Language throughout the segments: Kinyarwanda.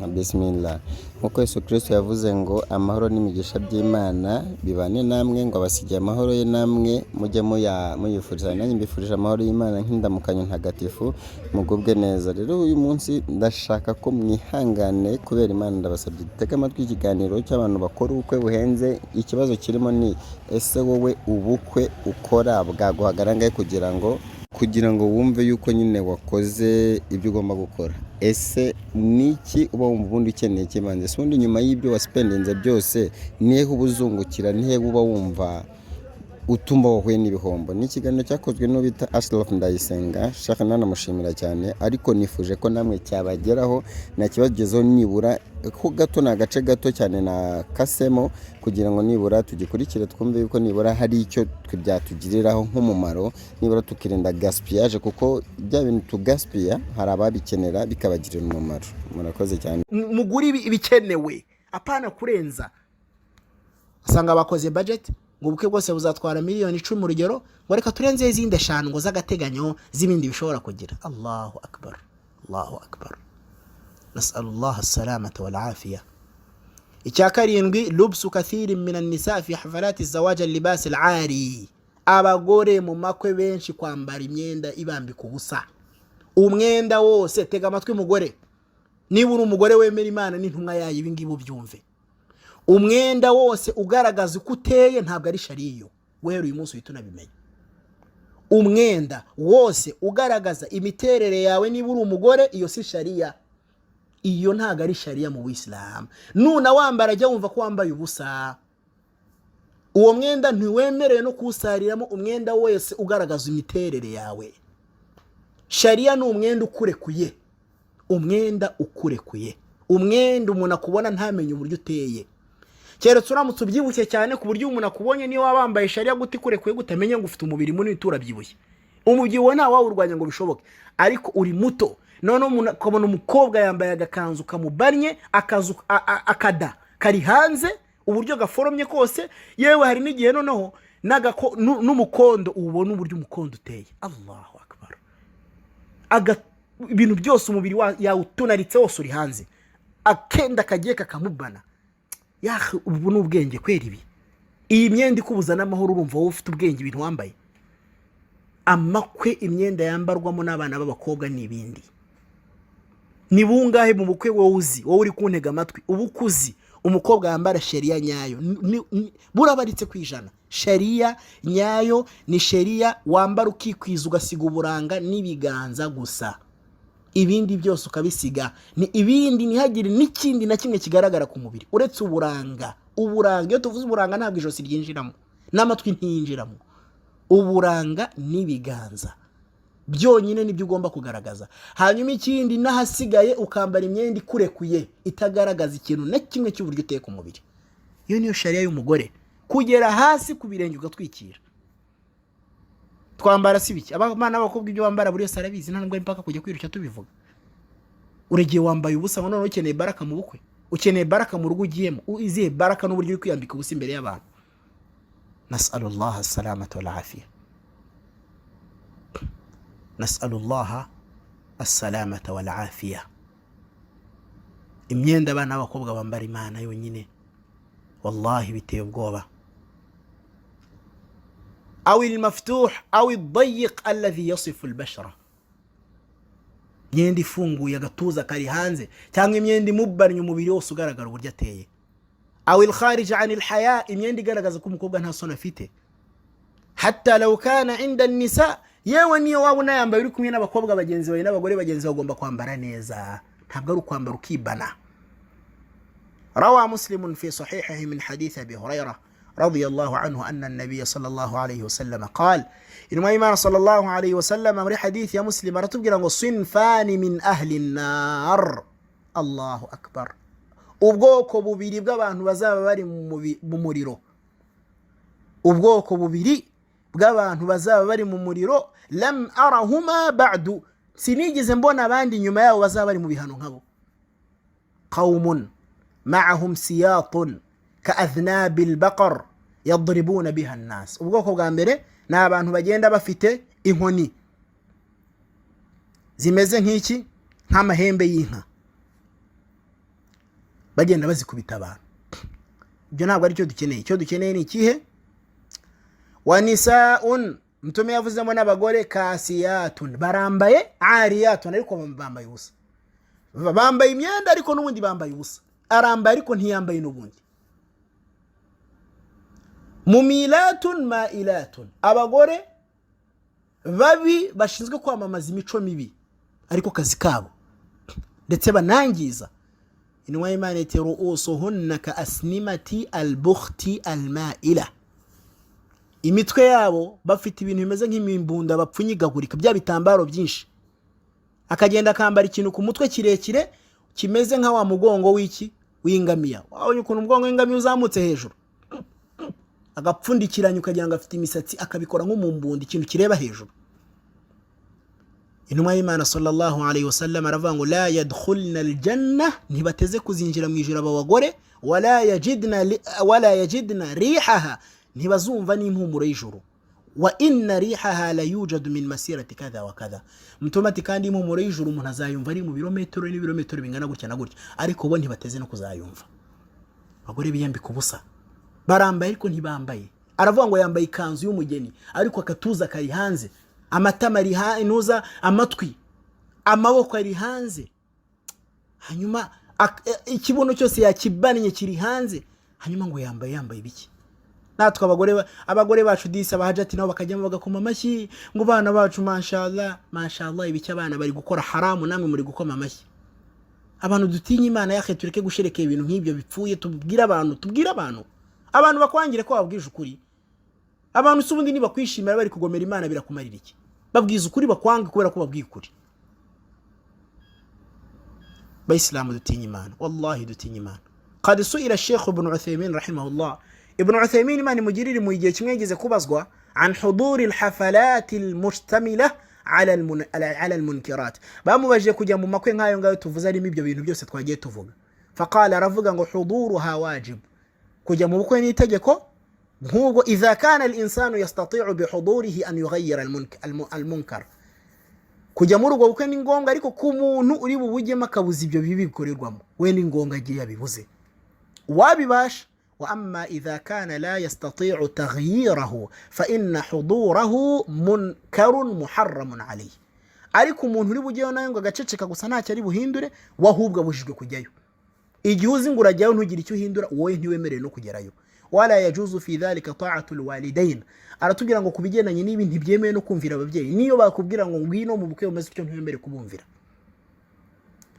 Bismillah. Nk'uko Yesu Kristo yavuze ngo amahoro n'imigisha by'Imana bibane namwe, ngo abasigiye amahoro ye, namwe mujye muyifuriza. Nanjye mbifurije amahoro y'Imana nk'indamukanyo ntagatifu, mugubwe neza. Rero uyu munsi ndashaka ko mwihangane kubera Imana, ndabasabye dutege amatwi ikiganiro cy'abantu bakora ubukwe buhenze. Ikibazo kirimo ni: ese wowe ubukwe ukora bwaguhagara angahe kugira ngo wumve yuko nyine wakoze ibyo ugomba gukora? Ese niki uba wumva ubundi ukeneye cy'ibanze? Ese ubundi nyuma y'ibyo wasipendinze byose, nihe uba uzungukira? Nihe uba wumva utumva wahuye n'ibihombo? Ni ikiganiro cyakozwe n'uwo bita Ashraf Ndayisenga, shaka nanamushimira cyane, ariko nifuje ko namwe cyabageraho, nakibagezeho nibura ko gato, ni agace gato cyane nakasemo kugira ngo nibura tugikurikire, twumve yuko nibura hari icyo twe byatugiriraho nk'umumaro, nibura tukirinda gaspillage, kuko bya bintu tugaspiya hari ababikenera bikabagirira umumaro. Murakoze cyane. Mugure ibikenewe, apana kurenza. Usanga bakoze budget ngo ubukwe bwose buzatwara miliyoni 10, urugero, ngo reka turenzeho izindi 5 ngo z'agateganyo z'ibindi bishobora kugira. Allahu akbar, Allahu akbar, nasalullah salamata wal afiya. Icya karindwi: lubsu kathiri min annisa fi hafalati zawaj libas al-ari. Abagore mu makwe benshi kwambara imyenda ibambika ubusa, umwenda wose. Tega amatwi mugore, niba uri umugore wemera Imana n'intumwa yayo, ibi ngibi ubyumve. Umwenda wose ugaragaza uko uteye ntabwo ari shariyo. Guhera uyu munsi uhita unabimenya. Umwenda wose ugaragaza imiterere yawe, niba uri umugore, iyo si shariya, iyo ntabwo ari shariya mu Buyisilamu. Nuna wambara, jya wumva ko wambaye ubusa. Uwo mwenda ntiwemerewe no kuwusariramo. Umwenda wese ugaragaza imiterere yawe, shariya ni umwenda ukurekuye, umwenda ukurekuye, umwenda umuntu akubona ntamenye uburyo uteye, keretse uramutse ubyibushye cyane, ku buryo umuntu akubonye, niyo waba wambaye shariya gute, ikurekuye gute, amenye ngo ufite umubiri munini, turabyibushye. Umubyibuho nta wawurwanya ngo bishoboke, ariko uri muto, noneho umuntu akabona umukobwa yambaye agakanzu kamubannye, akazu akada kari hanze, uburyo gaforomye kose. Yewe, hari n'igihe noneho n'umukondo ubona uburyo umukondo uteye. Allahu akbar! Ibintu byose, umubiri yawutunaritse wose uri hanze, akenda kagiye kakamubana. Yahe, ubu ni ubwenge kwera ibi? Iyi myenda ikubuza n'amahoro, urumva wowe ufite ubwenge ibintu wambaye? Amakwe, imyenda yambarwamo n'abana b'abakobwa ni ibindi. Ni bungahe mu bukwe wowe uzi, wowe uri kuntega amatwi, uba ukuzi umukobwa yambara sheriya nyayo? Burabaritse ku 100. Sheriya nyayo ni sheriya wambara ukikwiza, ugasiga uburanga n'ibiganza gusa, ibindi byose ukabisiga. Ni ibindi, ntihagire n'ikindi na kimwe kigaragara ku mubiri uretse uburanga. Uburanga, iyo tuvuze uburanga, ntabwo ijosi ryinjiramo n'amatwi ntiyinjiramo. Uburanga n'ibiganza byonyine nibyo ugomba kugaragaza. Hanyuma ikindi n'ahasigaye ukambara imyenda ikurekuye, itagaragaza ikintu na kimwe cy'uburyo uteye ku mubiri. Iyo niyo shariya y'umugore, kugera hasi ku birenge ugatwikira. Twambara si biki? Abana b'abakobwa ibyo bambara buri wese arabizi, nta nubwo impaka kujya kwirushya tubivuga. Uregiye wambaye ubusa, ngo noneho ukeneye baraka mu bukwe, ukeneye baraka mu rugo ugiyemo. Izihe baraka n'uburyo uri kwiyambika ubusa imbere y'abantu? Nasalullah salamata wal afiya, nasalullah assalamata wal afiya. Imyenda abana b'abakobwa bambara, Imana yonyine, wallahi biteye ubwoba. أو المفتوح أو الضيق الذي يصف البشرة، imyenda ifunguye, agatuza kari hanze, cyangwa imyenda imubannye, umubiri wose ugaragara uburyo ateye. أو الخارج عن الحياء، imyenda igaragaza ko umukobwa nta soni afite. حتى لو كان عند النساء، yewe niyo waba unayambaye uri kumwe n'abakobwa bagenzi bawe n'abagore bagenzi bawe, bagomba kwambara neza, ntabwo ari ukwambara ukibana. روى مسلم في صحيحه من حديث أبي هريرة رضي الله عنه أن النبي صلى الله عليه وسلم قال، intumwa y'Imana صلى الله عليه وسلم muri hadith ya Muslim aratubwira ngo: صنفان من أهل النار. Allahu akbar! Ubwoko bubiri bw'abantu bazaba bari mu muriro, ubwoko bubiri bw'abantu bazaba bari mu muriro. لم أرهما بعد، sinigeze mbona abandi nyuma yabo bazaba bari mu bihano nkabo. قوم معهم سياط كأذناب البقر يضربون بها الناس. Ubwoko bwa mbere ni abantu bagenda bafite inkoni zimeze nk'iki, nk'amahembe y'inka. Bagenda bazikubita abantu. Ibyo ntabwo ari cyo dukeneye. Icyo dukeneye ni ikihe? ونساء, Mtume yavuzemo n'abagore, كاسيات, barambaye, عاريات, ariko bambaye ubusa. Bambaye imyenda ariko n'ubundi bambaye ubusa. Arambaye ariko ntiyambaye n'ubundi. مميلات مائلات, abagore babi bashinzwe kwamamaza imico mibi, ariko kazi kabo, ndetse banangiza. Intumwa y'Imana iti: رؤوسهن كأسنمة البخت المائلة. Imitwe yabo bafite ibintu bimeze nk'imimbunda bapfunyigagurika, bya bitambaro byinshi. Akagenda akambara ikintu ku mutwe kirekire kimeze nka wa mugongo w'iki? W'ingamiya. Wabonye ukuntu umugongo w'ingamiya uzamutse hejuru, agapfundikiranya ukagira ngo afite imisatsi, akabikora nk'umumbunda, ikintu kireba hejuru. Intumwa y'Imana صلى الله عليه وسلم aravuga ngo: لا يدخلن الجنة, ntibateze kuzinjira mu ijuru aba bagore, ولا يجدن ريحها, ntibazumva n'impumuro y'ijuru. وإن ريحها ليوجد من مسيرة كذا وكذا. Mtume ati: kandi impumuro y'ijuru umuntu azayumva ari mu birometero n'ibirometero bingana gutya na gutya, ariko bo ntibateze no kuzayumva. Abagore biyambika ubusa, barambaye ariko ntibambaye. Aravuga ngo yambaye ikanzu y'umugeni ariko akatuza kari hanze, amatama ari intuza, amatwi, amaboko ari hanze, hanyuma ikibuno cyose yakibannye kiri hanze. Hanyuma ngo yambaye ibiki? Natwe abagore bacu disi, abahajati nabo bakajyamo bagakoma amashyi ngo bana bacu, mashallah, mashallah. Ibiki? Abana bari gukora haramu, namwe muri gukoma amashyi. Abantu dutinye Imana yahe, tureke gusherekera ibintu nk'ibyo bipfuye. Tubwire abantu, tubwire abantu, abantu bakwangire ko wabwije ukuri. Abantu si ubundi nibakwishimira bari kugomera Imana, birakumarira iki? Babwiza ukuri bakwange kubera ko babwiye ukuri. Bayisilamu, dutinye Imana, wallahi dutinye Imana. قد سئل الشيخ ابن عثيمين رحمه الله, Ibn Uthaymin, Imana imugirire mu gihe kimwe yigeze kubazwa عن حضور الحفلات المشتملة على المنكرات. Bamubajije kujya mu makwe nk'ayo ngayo tuvuze, arimo ibyo bintu byose twagiye tuvuga. فقال, aravuga ngo: حضورها واجب, kujya mu bukwe n'itegeko nk'ubwo, إذا كان الإنسان يستطيع بحضوره أن يغير المنكر. Kujya muri ubwo bukwe ni ngombwa, ariko ku muntu uri bubujyemo akabuza ibyo bibi bikorerwamo, we ni ngombwa agiye yabibuze wabibasha. وأما إذا كان لا يستطيع تغييره فإن حضوره منكر محرم عليه. Ariko umuntu uri bujyeyo nawe ngo agaceceka gusa, ntacyo ari buhindure, we ahubwo abujijwe kujyayo. Igihe uzi ngo urajyayo ntugire icyo uhindura, wowe ntiwemerewe no kugerayo. ولا يجوز في ذلك طاعة الوالدين. Aratubwira ngo ku bigendanye n'ibi ntibyemewe no kumvira ababyeyi. Niyo bakubwira ngo ngwino mu bukwe bumeze utyo, ntiwemerewe kubumvira.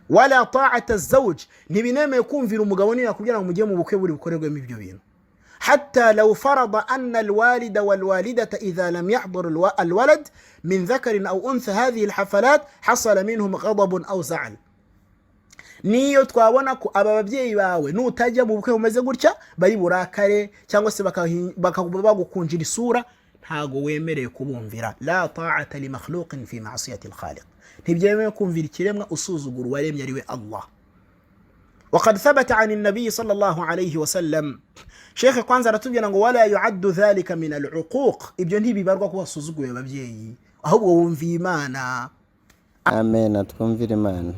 ولا طاعة الزوج, ntibinemewe kumvira umugabo niyo yakubwira ngo mujye mu bukwe buri bukorerwemo ibyo bintu. حتى لو فرض أن الوالد والوالدة إذا لم يحضر الولد من ذكر أو أنثى هذه الحفلات حصل منهم غضب أو زعل. Niyo twabona ko aba babyeyi bawe nutajya mu bukwe bumeze gutya bari burakare cyangwa se bakaba bagukunjira isura, ntago wemerewe kubumvira. لا طاعة لمخلوق في معصية الخالق. Ntibyemewe kumvira ikiremwa usuzugura uwaremye, ariwe Allah. وقد ثبت عن النبي صلى الله عليه وسلم, Shekhe kwanza aratubwira ngo: ولا يعد ذلك من العقوق, ibyo ntibibarwa ko wasuzuguye ababyeyi, ahubwo wumviye Imana. Amen, twumvire Imana.